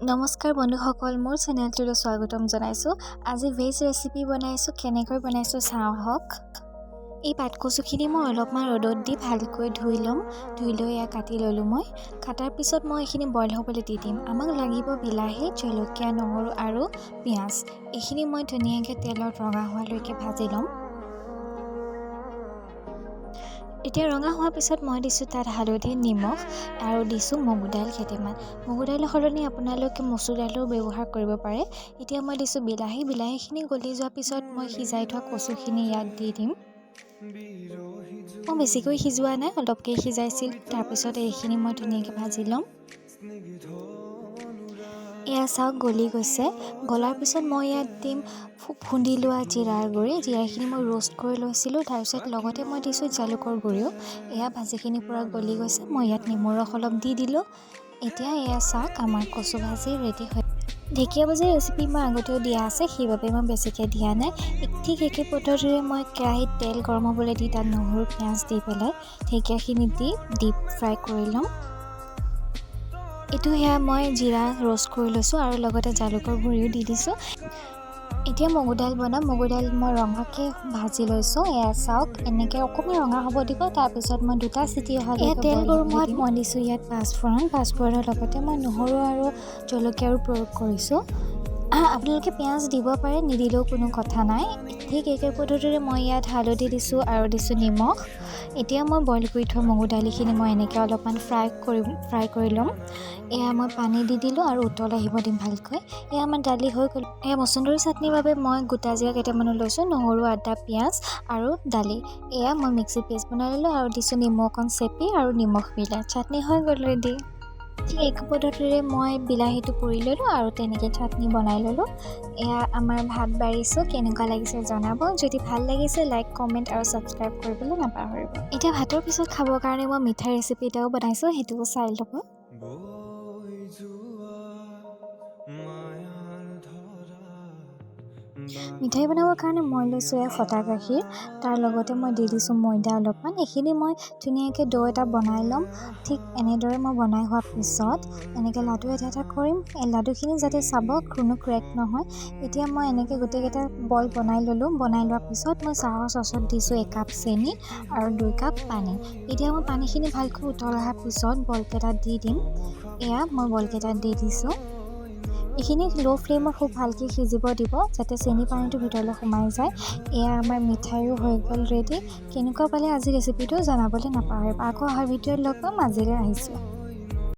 নমস্কাৰ বন্ধুসকল, মোৰ চেনেলটোলৈ স্বাগতম জনাইছোঁ। আজি ভেজ ৰেচিপি বনাইছোঁ। কেনেকৈ বনাইছোঁ চাওঁ আহক। এই পাতকচুখিনি মই অলপমান ৰ'দত দি ভালকৈ ধুই ল'ম। ধুই লৈ এয়া কাটি ল'লোঁ মই। কাটাৰ পিছত মই এইখিনি বইল হ'বলৈ দি দিম। আমাক লাগিব বিলাহী, জলকীয়া, নহৰু আৰু পিঁয়াজ। এইখিনি মই ধুনীয়াকৈ তেলত ৰঙা হোৱালৈকে ভাজি ল'ম। এতিয়া ৰঙা হোৱাৰ পিছত মই দিছোঁ তাত হালধি, নিমখ আৰু দিছোঁ মগু দাইল কেইটামান। মগু দাইলৰ সলনি আপোনালোকে মচুৰ দাইলো ব্যৱহাৰ কৰিব পাৰে। এতিয়া মই দিছোঁ বিলাহী। বিলাহীখিনি গলি যোৱাৰ পিছত মই সিজাই থোৱা কচুখিনি ইয়াত দি দিম। মই বেছিকৈ সিজোৱা নাই, অলপকৈ সিজাইছিলোঁ। তাৰপিছত এইখিনি মই ধুনীয়াকৈ ভাজি ল'ম। এয়া চাওক, গলি গৈছে। গলাৰ পিছত মই ইয়াত দিম খুন্দি লোৱা জিৰাৰ গুড়ি। জিৰাখিনি মই ৰ'ষ্ট কৰি লৈছিলোঁ। তাৰপিছত লগতে মই দিছোঁ জালুকৰ গুড়িও। এয়া ভাজিখিনি পূৰা গলি গৈছে। মই ইয়াত নেমু ৰস অলপ দি দিলোঁ। এতিয়া এয়া চাওক, আমাৰ কচু ভাজি ৰেডি হৈ। ঢেকীয়া ভাজিৰ ৰেচিপি মই আগতেও দিয়া আছে, সেইবাবে মই বেছিকৈ দিয়া নাই। ঠিক একে পদ্ধতিৰে মই কেৰাহীত তেল গৰম হ'বলৈ দি তাত নহৰু, পিঁয়াজ দি পেলাই ঢেকীয়াখিনি দি ডিপ ফ্ৰাই কৰি ল'ম। এইটো সেয়া মই জিৰা ৰ'ষ্ট কৰি লৈছোঁ আৰু লগতে জালুকৰ গুড়িও দি দিছোঁ। এতিয়া মগু দাইল বনাম। মগু দাইল মই ৰঙাকৈ ভাজি লৈছোঁ। এয়া চাওক, এনেকৈ অকণমান ৰঙা হ'ব দিব। তাৰপিছত মই দুটা চিটি অহালৈকে এয়া তেল গৰম হোৱাত মই দিছোঁ ইয়াত পাঁচফোৰণ। পাঁচফোৰণৰ লগতে মই নহৰু আৰু জলকীয়াৰো প্ৰয়োগ কৰিছোঁ। আপোনালোকে পিঁয়াজ দিব পাৰে, নিদিলেও কোনো কথা নাই। ঠিক একে পদ্ধতিৰে মই ইয়াত হালধি দিছোঁ আৰু দিছোঁ নিমখ। এতিয়া মই বইল কৰি থোৱা মগু দালিখিনি মই এনেকৈ অলপমান ফ্ৰাই কৰি ল'ম। এয়া মই পানী দি দিলোঁ আৰু উতল আহিব দিম ভালকৈ। এয়া আমাৰ দালি হৈ গ'ল। এয়া মচুন্দৰী চাটনিৰ বাবে মই গোটা জিৰা কেইটামানো লৈছোঁ, নহৰু, আদা, পিঁয়াজ আৰু দালি। এয়া মই মিক্সিত পেষ্ট বনাই ল'লোঁ আৰু দিছোঁ নিমু অকণ চেপি আৰু নিমখ মিলাই চাটনি হৈ গ'ল, ৰেডি। ঠিক একে পদ্ধতিৰে মই বিলাহীটো পুৰি ল'লোঁ আৰু তেনেকৈ চাটনি বনাই ল'লোঁ। এয়া আমাৰ ভাত বাঢ়িছোঁ। কেনেকুৱা লাগিছে জনাব। যদি ভাল লাগিছে, লাইক, কমেণ্ট আৰু ছাবস্ক্ৰাইব কৰিবলৈ নাপাহৰিব। এতিয়া ভাতৰ পিছত খাবৰ কাৰণে মই মিঠাই ৰেচিপি এটাও বনাইছোঁ, সেইটোও চাই ল'ব। বৈ যোৱা মায়াৰ ধৰা। মিঠাই বনাবৰ কাৰণে মই লৈছোঁ এয়া ফটা গাখীৰ। তাৰ লগতে মই দি দিছোঁ ময়দা অলপমান। এইখিনি মই ধুনীয়াকৈ ড' এটা বনাই ল'ম। ঠিক এনেদৰে মই বনাই হোৱাৰ পিছত এনেকৈ লাডু এটা এটা কৰিম। এই লাডুখিনি যাতে চাব কোনো ক্ৰেক নহয়। এতিয়া মই এনেকৈ গোটেইকেইটা বল বনাই ল'লোঁ। বনাই লোৱাৰ পিছত মই চাহৰ চচত দিছোঁ একাপ চেনি আৰু 2 কাপ পানী। এতিয়া মই পানীখিনি ভালকৈ উতল অহাৰ পিছত বলকেইটা দি দিম। এয়া মই বলকেইটা দি দিছোঁ। এইখিনি ল' ফ্লেমত খুব ভালকৈ সিজিব দিব, যাতে চেনি পানীটো ভিতৰলৈ সোমাই যায়। এয়া আমাৰ মিঠাইও হৈ গ'ল ৰেডি। কেনেকুৱা পালে আজি ৰেচিপিটো জনাবলৈ নাপাহৰিব। আকৌ অহা ভিডিঅ'ত লগ পাম। আজিলৈ আহিছোঁ।